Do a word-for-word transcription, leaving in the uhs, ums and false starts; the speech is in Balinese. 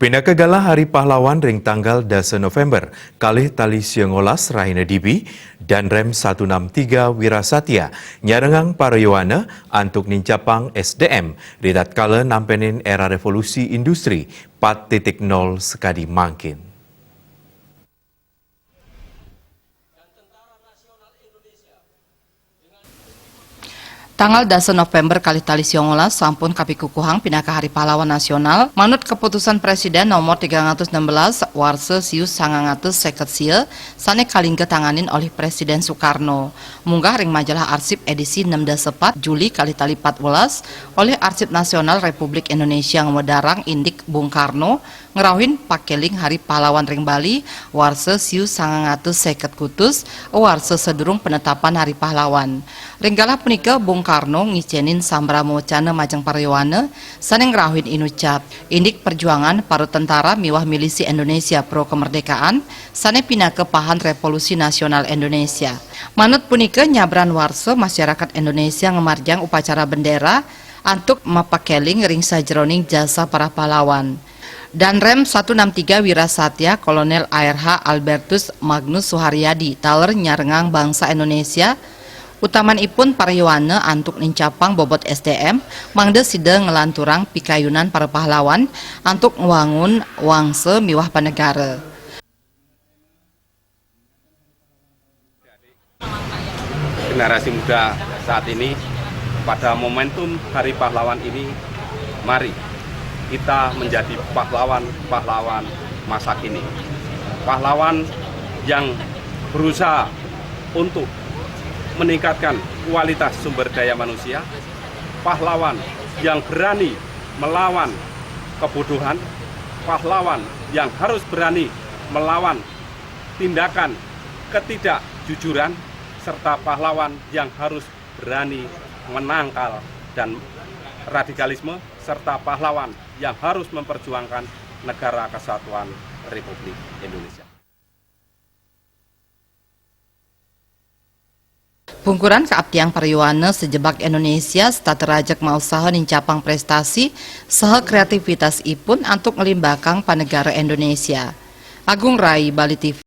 Pinaka gala Hari Pahlawan ring tanggal dasa November, kalih tali sia ngolas rahina dibi, Danrem satu enam tiga Wirasatya, nyarengang para yowana antuk nincapang S D M, ritatkala nampenin era revolusi industri empat titik nol sakadi mangkin. Tanggal dasa November kalih tali sia ngolas sampun kapikukuhang pinaka Hari Pahlawan Nasional, manut Keputusan Presiden nomor tiga ratus enam belas warsa siu sangang atus seket sia, sane kalingga tanganin olih Presiden Soekarno. Munggah ring majalah Arsip edisi enam dasa pat Juli kalih tali pat welas, olih Arsip Nasional Republik Indonesia ngawedarang indik Bung Karno, ngrauhin pakeling Hari Pahlawan ring Bali, warsa siu sangang atus seket kutus, warsa sadurung penetapan Hari Pahlawan. Ring galah punika, Bung Karno ngicenin sambrama wacana majeng para yowana, sane ngrauhin inucap, indik perjuangan para tentara miwah milisi Indonesia pro kemerdekaan, sane pinaka pahan Revolusi Nasional Indonesia. Manut punika, nyabran warsa masyarakat Indonesia ngamargiang upacara bendera, antuk mapakeling ring sajeroning jasa para pahlawan. Danrem satu enam tiga Wirasatya Kolonel A R H Albertus Magnus Suharyadi taler nyarengang bangsa Indonesia, utamanipun para yowana antuk nincapang bobot S D M, mangda sida nglanturang pikayunan para pahlawan antuk ngwangun wangsa miwah panegara. Generasi muda saat ini, pada momentum Hari Pahlawan ini, mari kita menjadi pahlawan-pahlawan masa kini. Pahlawan yang berusaha untuk meningkatkan kualitas sumber daya manusia, pahlawan yang berani melawan kebodohan, pahlawan yang harus berani melawan tindakan ketidakjujuran, serta pahlawan yang harus berani menangkal dan radikalisme, serta pahlawan yang harus memperjuangkan negara kesatuan Republik Indonesia. Pungkuran kaaptiang para yowana sajebag Indonesia setata rajeg mausaha nincapang prestasi saha kreativitasipun antuk nglimbakang panegara Indonesia. Agung Rai, Bali T V.